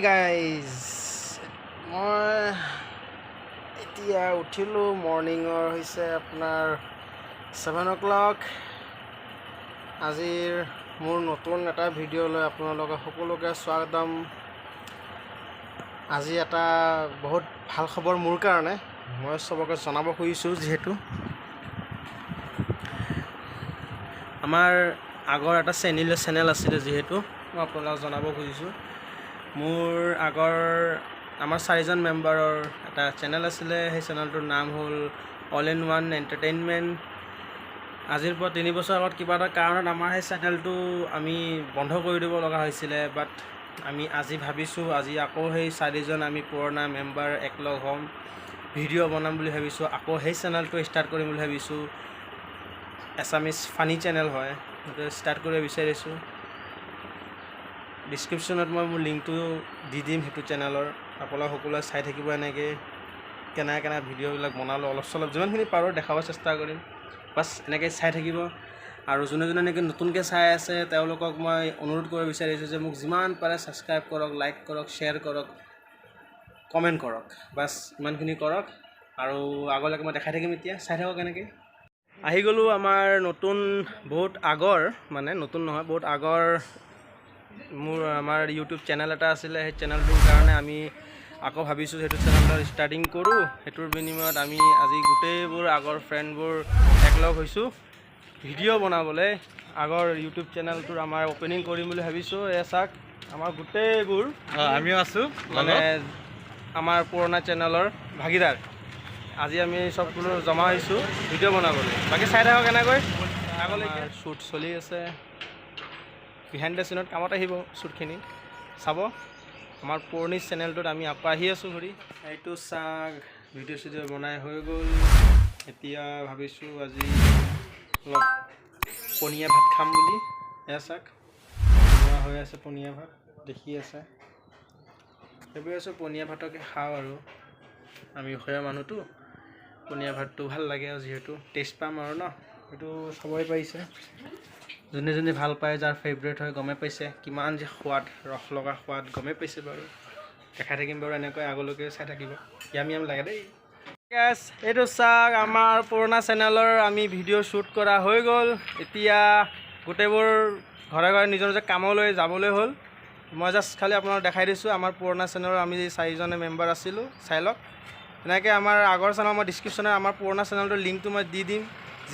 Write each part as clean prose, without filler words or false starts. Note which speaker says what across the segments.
Speaker 1: Guys, মই এতিয়া উঠিলোঁ। মৰ্ণিঙৰ হৈছে আপোনাৰ 7 অ' ক্লক। আজিৰ মোৰ নতুন এটা ভিডিঅ'লৈ আপোনালোকে সকলোকে স্বাগতম। আজি এটা বহুত ভাল খবৰ মোৰ কাৰণে, মই চবকে জনাব খুজিছোঁ। যিহেতু আমাৰ আগৰ এটা চেনেল আছিলে, যিহেতু মই আপোনালোকক জনাব খুজিছোঁ, মোৰ আগৰ আমাৰ চাৰিজন মেম্বাৰৰ এটা চেনেল আছিলে। সেই চেনেলটোৰ নাম হ'ল অল ইন ওৱান এণ্টাৰটেইনমেণ্ট। আজিৰ পৰা 3 বছৰ আগত কিবা এটা কাৰণত আমাৰ সেই চেনেলটো আমি বন্ধ কৰি দিব লগা হৈছিলে। বাট আমি আজি ভাবিছোঁ, আজি আকৌ সেই চাৰিজন আমি পুৰণা মেম্বাৰ একলগ হ'ম, ভিডিঅ' বনাম বুলি ভাবিছোঁ। আকৌ সেই চেনেলটো ষ্টাৰ্ট কৰিম বুলি ভাবিছোঁ। এছামিছ ফানী চেনেল হয়, সেইটো ষ্টাৰ্ট কৰিব বিচাৰিছোঁ। ডিছক্ৰিপশ্যনত মই মোৰ লিংকটো দি দিম সেইটো চেনেলৰ। আপোনালোক সকলোৱে চাই থাকিব। এনেকৈ কেনেকৈ কেনেকৈ ভিডিঅ'বিলাক বনালোঁ, অলপ চলপ যিমানখিনি পাৰোঁ দেখাব চেষ্টা কৰিম। বাছ, এনেকৈ চাই থাকিব। আৰু যোনে যোনে নেকি নতুনকৈ চাই আছে, তেওঁলোকক মই অনুৰোধ কৰিব বিচাৰিছোঁ যে মোক যিমান পাৰে ছাবস্ক্ৰাইব কৰক, লাইক কৰক, শ্বেয়াৰ কৰক, কমেণ্ট কৰক। বাছ, ইমানখিনি কৰক আৰু আগলৈকে মই দেখাই থাকিম। এতিয়া চাই থাকক এনেকৈ। আহি গ'লোঁ আমাৰ নতুন, বহুত আগৰ, মানে নতুন নহয়, বহুত আগৰ মোৰ আমাৰ ইউটিউব চেনেল এটা আছিলে। সেই চেনেলটোৰ কাৰণে আমি আকৌ ভাবিছোঁ সেইটো চেনেলৰ ষ্টাৰ্টিং কৰোঁ। সেইটোৰ বিনিময়ত আমি আজি গোটেইবোৰ আগৰ ফ্ৰেণ্ডবোৰ একলগ হৈছোঁ ভিডিঅ' বনাবলৈ। আগৰ ইউটিউব চেনেলটোৰ আমাৰ অ'পেনিং কৰিম বুলি ভাবিছোঁ। এয়া চাওক, আমাৰ গোটেইবোৰ
Speaker 2: আমিও আছোঁ।
Speaker 1: মানে আমাৰ পুৰণা চেনেলৰ ভাগীদাৰ। আজি আমি চববোৰ জমা হৈছোঁ ভিডিঅ' বনাবলৈ। বাকী চাই থাকক এনেকৈ আগলৈকে। শ্বুট চলি আছে বিহাইণ্ড the চিনত, কামত আহিব শ্বুটখিনি চাব। আমাৰ পুৰণি চেনেলটোত আমি আকৌ আহি আছোঁ ঘূৰি। এইটো চাওক, ভিডিঅ' চিডিঅ' বনাই হৈ গ'ল। এতিয়া ভাবিছোঁ আজি অলপ পনীয়া ভাত খাম বুলি। এয়া চাওক, বনোৱা হৈ আছে পনীয়া ভাত, দেখি আছে। ভাবি আছোঁ পনীয়া ভাতকে খাওঁ আৰু আমি অসমীয়া মানুহটো, পনীয়া ভাতটো ভাল লাগে আৰু যিহেতু টেষ্ট পাম আৰু ন। সেইটো চবেই পাৰিছে, যোনে যোনে ভাল পায়, যাৰ ফেভৰেট হয়, গমেই পাইছে কিমান যে সোৱাদ, ৰস লগা সোৱাদ গমেই পাইছে বাৰু। দেখাই থাকিম বাৰু এনেকৈ আগলৈকে, চাই থাকিব। য়াম য়াম লাগে দেই। Guys, এইটো চাওক, আমাৰ পুৰণা চেনেলৰ আমি ভিডিঅ' শ্বুট কৰা হৈ গ'ল। এতিয়া গোটেইবোৰ ঘৰে ঘৰে নিজৰ নিজৰ কামলৈ যাবলৈ হ'ল। মই জাষ্ট খালি আপোনালোক দেখাই দিছোঁ, আমাৰ পুৰণা চেনেলৰ আমি চাৰিজনে মেম্বাৰ আছিলোঁ, চাই লওক এনেকৈ। আমাৰ আগৰ চেনেল, মই ডিছক্ৰিপশ্যনত আমাৰ পুৰণা চেনেলটোৰ লিংকটো মই দি দিম।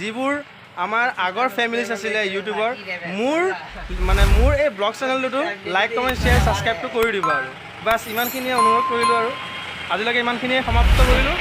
Speaker 1: যিবোৰ আমাৰ আগৰ ফেমিলিছ আছিলে ইউটিউবৰ, মোৰ মানে মোৰ এই ব্লগ চেনেলটোতো লাইক, কমেণ্ট, শ্বেয়াৰ, ছাবস্ক্ৰাইবটো কৰি দিব আৰু বাছ, ইমানখিনিয়ে অনুৰোধ কৰিলোঁ আৰু আজিলৈকে ইমানখিনিয়ে সমাপ্ত কৰিলোঁ।